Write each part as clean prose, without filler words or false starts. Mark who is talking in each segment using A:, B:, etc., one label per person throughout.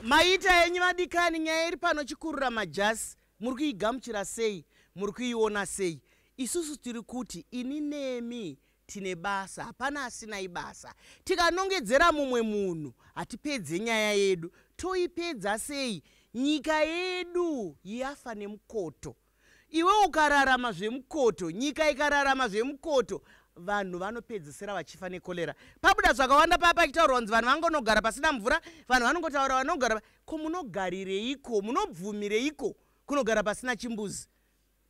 A: Maita enyu vadikani, nyaya iri pano chikurura majasi, muri kuigamuchira sei? Muri kuiona sei? Isusu tiri kuti ini nemi tine basa, hapana asina ibasa. Tikanongedzera mumwe munhu hatipedze nyaya yedu. Toipedza sei? Nyika yedu yafa nemukoto. Iwe ukararama zvemukoto, nyika ikararama zvemukoto, vanhu vanopedzisira vachifa nekorera. Pabuda zvakawanda paya pachitaurwa kunzi vanhu vangonogara pasina mvura, vanhu vanongotaura vanogara. Ko munogarireiko? Munobvumireiko kunogara pasina chimbuzi?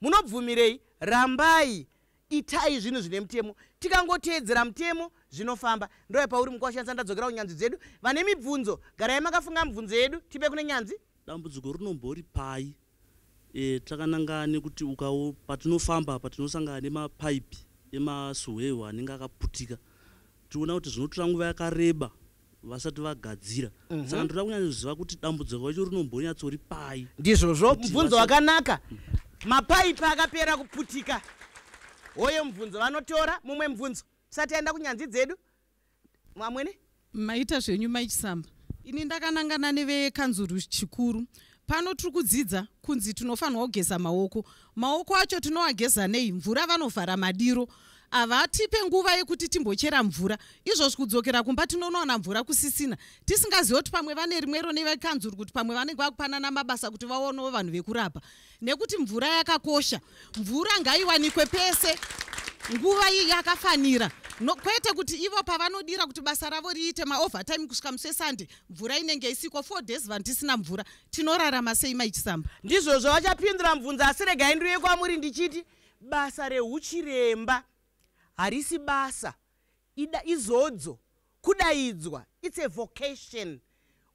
A: Munobvumirei? Rambai, itai zvinhu zvine mutemo. Tikangoteedzera mutemo zvinofamba. Ndoya pauri mukwashandisa. Ndadzokera kunyanzvi dzedu vane mibvunzo. Garai makafunga mibvunzo yedu, tipe kune nyanzvi.
B: Dambudziko rinombori pai? Takanangana nekuti ukawo patinofamba apa tinosangana nemapaipi emasuhweho anenge akaputika. Tiona kuti zvinotora nguva yakareba vasati vagadzira. Saka ndoda kunyatsoziva kuti dambudziko racho rinombonyatsori pai.
A: Ndizvozvo, mubvunzo wakanaka. Mapaipi akapera kuputika, hoyo mubvunzo vanotora. Mumwe mubvunzo tisati taenda kunyanzvi dzedu, mamwene.
C: Maita zvenyu maichisamba. Ini ndakanangana nevekanzuru chikuru. Pano tiri kudzidza kunzi tinofanirwa kugeza maoko. Maoko acho tinoageza nei? Mvura vanovhara madiro, havatipe nguva yekuti timbochera mvura. Izvozvi kudzokera kumba tinonowana mvura kusisina, tisingazivi kuti pamwe vane rimwero nevekanzuru, kuti pamwe vanenge vakupanana mabasa kuti vaonewo vanhu vekurapa, nekuti mvura yakakosha. Mvura ngaiwanikwe pese nguva iyi yakafanira, no, kwete kuti ivo pavanodira kuti basa ravo riite maovertime kusvika musi weSunday mvura inenge isiko. 4 days vanhu tisina mvura, tinorarama sei, maichisamba?
A: Ndizvozvo, vachapindura mubvunzo, asi regai ndiuye kwamuri ndichiti basa rehuchiremba harisi basa ida izodzo, kudaidzwa. It's a vocation,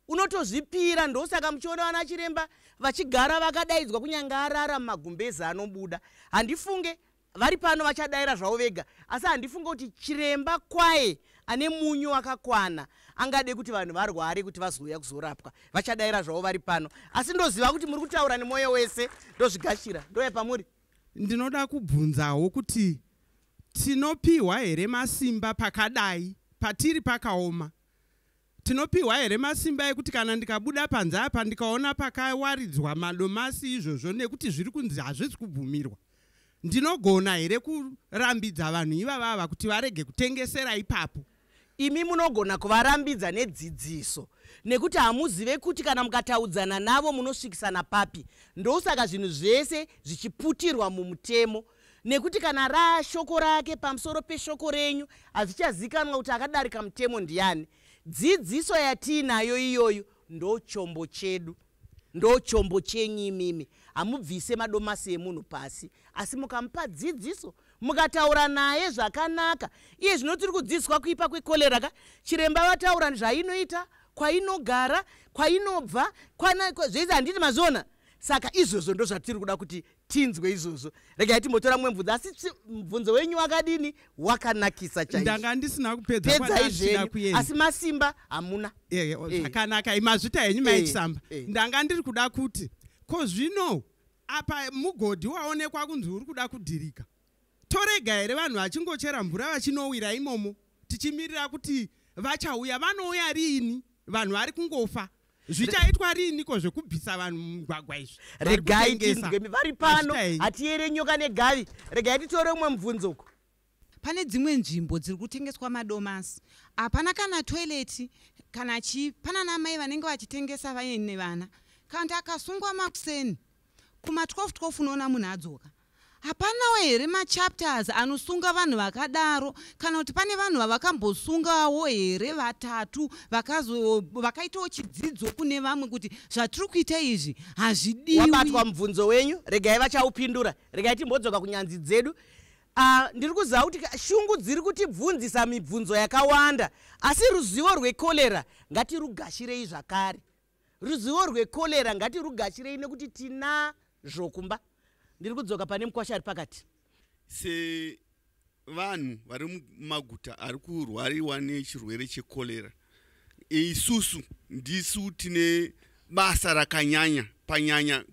A: unotozvipira. Ndosaka muchiona vana chiremba vachigara vakadaidzwa, kunyange arara mumagumbezi anobuda. Handifunge vari pano vachadayira zvavo vega, asi handifunge kuti chiremba kwaye ane munyu wakakwana angade kuti vanhu varware kuti vazouya kuzorapwa. Vachadayira zvavo vari pano, asi ndoziva kuti muri kutaura nemwoyo wese, ndozvigashira. Ndoya pamuri.
D: Ndinoda kubvunzawo kuti tinopiwa here masimba pakadai patiri pakaoma? Tinopiwa here masimba ekuti kana ndikabuda panze apa ndikaona pakawaridzwa madomasi izvozvo, nekuti zviri kunzi hazvisi kubvumirwa, ndinogona here kurambidza vanhu ivavava kuti varege kutengesera ipapo?
A: Imi munogona kuvarambidza nedzidziso, nekuti hamuzive kuti kana mukataudzana navo munosvikisana papi. Ndosaka zvinhu zvese zvichiputirwa mumutemo, nekuti kana raashoko rake pamusoro peshoko renyu, hazvichazikanwa kuti akadarika mutemo ndiani. Dzidziso yatiinayo iyoyo ndo chombo chedu, ndo chombo chenyu imimi. Hamubvise madomasi emunhu pasi, asi mukamupa dzidziso, mukataura naye zvakanaka. Iye zvino tiri kudzidziswa kuipa kwekorera ka. Chiremba vataura zvainoita, kwainogara, kwainobva, zvese, handiti mazviona? Saka izvozvo ndo zvatiri kuda kuti tinzwe izvozvo. Regai timbotora mumwe mubvunzo, asi mubvunzo wenyu wakadini? Wakanakisa chaizvo.
D: Ndanga ndisina kupedza
A: Pedzai
D: kwandachida
A: zvenyu.
D: Kuenda.
A: Asi masimba hamuna.
D: Zvakanaka, mazvita henyu maichisamba. Ndanga ndiri kuda kuti ko zvino apa mugodhi waonekwa kunzi uri kuda kudhirika, torega here vanhu vachingochera mvura vachinowira imomo, tichimirira kuti vachauya? Vanouya riini? Vanhu vari kungofa. Zvichaitwa riiniko zvekubvisa vanhu mumugwagwa izvi vari
A: Regai
D: kutengesa?
A: tinzwe vari pano.
D: Mazvita henyu.
A: Hatiyere nyoka negavi. Regai titore umwe mubvunzo uko.
E: Pane dzimwe nzvimbo dziri kutengeswa madomasi, hapana kana toilet kana chii. Pana namai vanenge vachitengesa vaine vana. Kana akasungwa makuseni kuma12 12 unoona munhu adzoka. Hapanawo here machapters anosunga vanhu vakadaro, kana kuti pane vanhu vavakambosungawo here vatatu vakaitawo chidzidzo kune vamwe kuti zvatiri kuita izvi hazvidiwi?
A: Wabatwa mubvunzo wenyu, regai vachaupindura. Regai timbodzoka kunyanzi dzedu. Ndiri kuziva kuti shungu dziri kutibvunzisa mibvunzo yakawanda, asi ruzivo rwekorera ngatirugashirei zvakare. Ruzivo rwekorera ngatirugashirei, nekuti tinazvo kumba. Ndiri kudzoka pane mukwasha ari pakati.
F: Sevanhu vari mumaguta ari kurwariwa nechirwere chekorera, isusu ndisu tine basa rakanyanya panyanya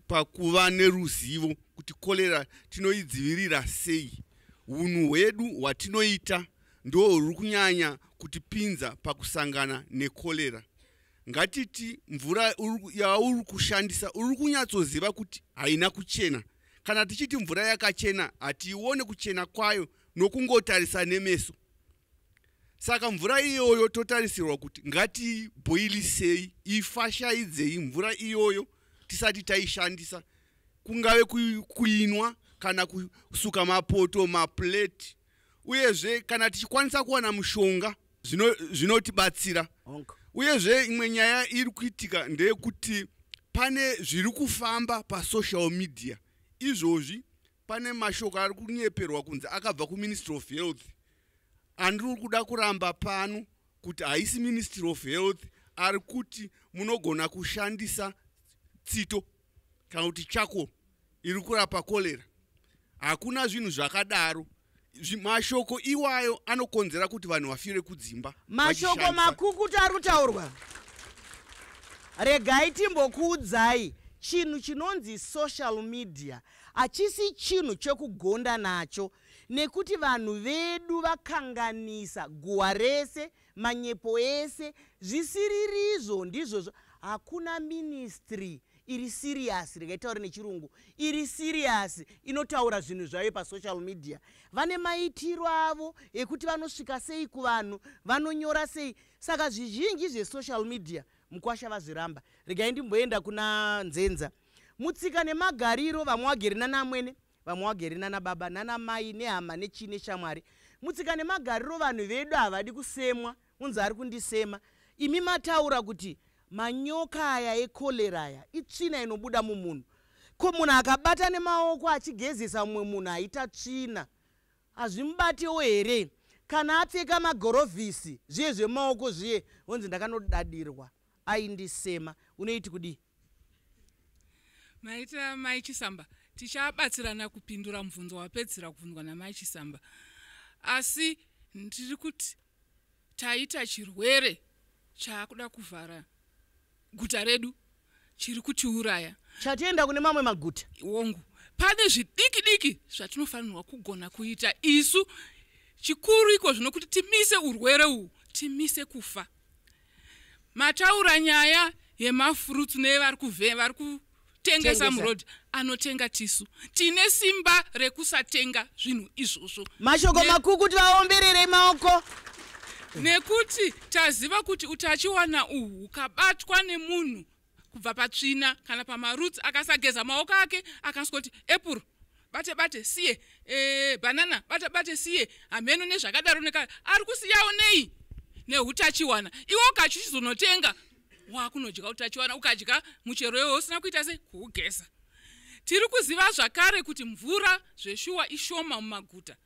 F: pakuva neruzivo kuti korera tinoidzivirira sei. Unhu hwedu hwatinoita ndo huri kunyanya kutipinza pakusangana nekorera. Ngatiti mvura yauri kushandisa uri kunyatsoziva kuti haina kuchena. Kana tichiti mvura yakachena, hatiione kuchena kwayo nokungotarisa nemeso. Saka mvura iyoyo totarisirwa kuti ngatibhoilisei, ifashaidzei mvura iyoyo tisati taishandisa, kungave kuinwa kana kusuka mapoto, maplate. Uyezve kana tichikwanisa kuwana mushonga, zvinotibatsira. Uyezve imwe nyaya iri kuitika ndeyekuti pane zviri kufamba pasocial media izvozvi. Pane mashoko ari kunyeperwa kunzi akabva kuMinistry of Health. Andiri kuda kuramba pano kuti haisi Ministry of Health ari kuti munogona kushandisa tsito kana kuti charcoal iri kurapa korera. Hakuna zvinhu zvakadaro. Mashoko iwayo anokonzera kuti vanhu vafire kudzimba.
A: Mashoko
F: vachishandisa.
A: Makukutu ari kutaurwa. Regai timbokuudzai chinhu chinonzi social media hachisi chinhu chekugonda nacho, nekuti vanhu vedu vakanganisa guhwa rese, manyepo ese zvisiririzvo. Ndizvozvo, hakuna ministry iri serious, regai taure nechirungu, iri serious inotaura zvinhu zvayo pasocial media. Vane maitiro avo ekuti vanosvika sei kuvanhu, vanonyora sei. Saka zvizhinji zvesocial media mukwasha vazviramba. Regai ndimboenda kuna Nzenza. Mutsika nemagariro, vamwe vagere nanamwene, vamwe vagere nanababa, nanamai, nehama, nechii, neshamwari. Mutsika nemagariro vanhu vedu havadi kusemwa, unzi ari kundisema. Imi mataura kuti manyoka aya ekorera aya itsvina inobuda mumunhu. Ko munhu akabata nemaoko achigezesa mumwe munhu aita tsvina, hazvimubatewo here? Kana apfeka magorovhisi zviye zvemaoko zviye, onzi ndakanodadirwa, aindisema, unoiti kudii?
G: Maita, Mai Chisamba. Tichabatsirana kupindura mubvunzo wapedzisira kubvunzwa naMai Chisamba, asi ndiri kuti taita chirwere chaakuda kuvhara guta redu, chiri kutiuraya.
A: Chatienda kune mamwe maguta.
G: Wongu, pane zvidiki diki zvatinofanirwa kugona kuita isu. Chikuru iko zvino kuti timise urwere uhu, timise kufa. Mataura nyaya yemafruits nevari vari kutengesa
A: Tengesa.
G: murodhi. Anotenga tisu tine simba rekusatenga zvinhu izvozvo.
A: Mashoko makukutu, vaombererei maoko.
G: Nekuti taziva kuti utachiwana uhu hukabatwa nemunhu kubva patsvina kana pamarutsi, akasageza maoko ake, akaswoti apple bate bate siye, banana bate bate siye, hameno nezvakadaro, neka ari kusiyawo nei neutachiwana. Iwe ukachizonotenga, wakunodya utachiwana. Ukadya muchero iwo usina kuita sei kuugeza. Tiri kuziva zvakare kuti mvura zveshuwa ishoma mumaguta,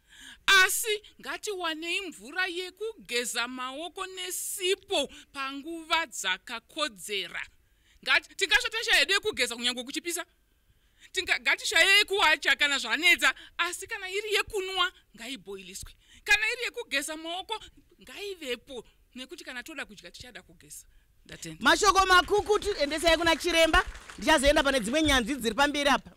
G: asi ngatiwanei mvura yekugeza maoko nesipo panguva dzakakodzera. Tingasvata shaya yedu yekugeza kunyange kuchipisa, ngatishayei kuwacha kana zvanetsa, asi kana iri yekunwa ngaibhoiliswe, kana iri yekugeza maoko ngaivepo, nekuti kana toda kudya tichada kugeza. Ndatenda.
A: Mashoko makukutu. Endesai kuna chiremba, ndichazoenda pane dzimwe nyanzvi dziri pamberi apa.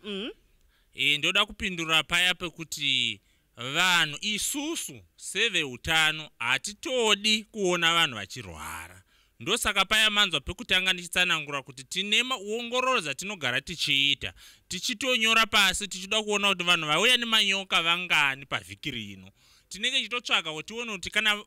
H: Ndoda kupindura paya pekuti vanhu isusu seveutano hatitodi kuona vanhu vachirwara. Ndosaka paya manzwa pekutanga ndichitsanangura kuti tine ongororo dzatinogara tichiita, tichitonyora pasi, tichida kuona kuti vanhu vauya nemanyoka vangani pavhiki rino. Tinenge tichitotsvaka kuti tione kuti kana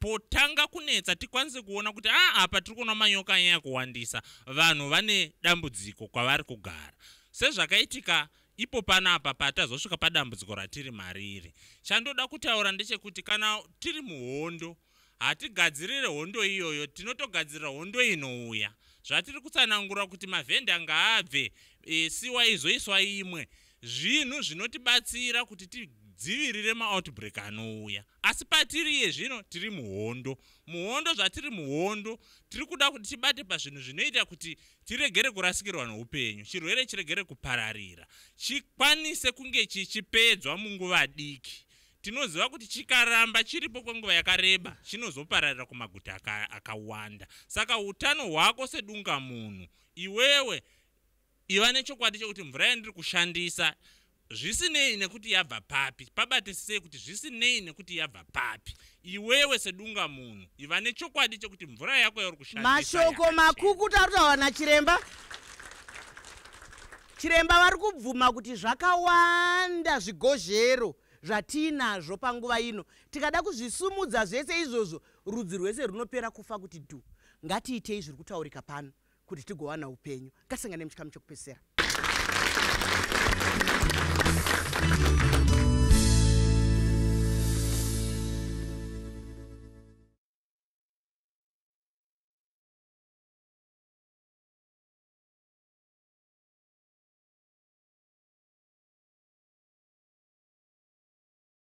H: potanga kunetsa tikwanise kuona kuti a apa tiri kuona manyoka anyanya kuwandisa, vanhu vane dambudziko kwavari kugara, sezvakaitika ipo panapa patazosvika padambudziko ratiri mariri. Chandoda kutaura ndechekuti kana tiri muhondo, hatigadzirire hondo iyoyo, tinotogadzirira hondo inouya. Zvatiri kutsanangura kuti mavhenda ngaabve, siwa izoiswa imwe, zvinhu zvinotibatsira kuti tidzivirire maoutbreak anouya. Asi patiri iye zvino tiri muhondo. Muhondo, zvatiri muhondo, tiri kuda kuti tibate pazvinhu zvinoita kuti tiregere kurasikirwa noupenyu, chirwere chiregere kupararira, chikwanise kunge chichipedzwa munguva diki. Tinoziva kuti chikaramba chiripo kwenguva yakareba chinozopararira kumaguta akawanda. Saka utano hwako sedunga munhu, iwewe iva nechokwadi chekuti mvura yandiri kushandisa Zvisinei nekuti yabva papi, pabatisisei kuti zvisinei nekuti yabva papi, iwewe sedunga munhu iva nechokwadi chekuti mvura yako yauri kushandisa.
A: Mashoko makukuta ari kutaurwa nachiremba. Chiremba vari kubvuma kuti zvakawanda zvigozhero zvatiinazvo panguva ino. Tikada kuzvisumudza zvese izvozvo, rudzi rwese runopera kufa kuti dhu. Ngatiitei zviri kutaurika pano kuti tigowana upenyu. Ngatisangane muchikamu chekupedzisira.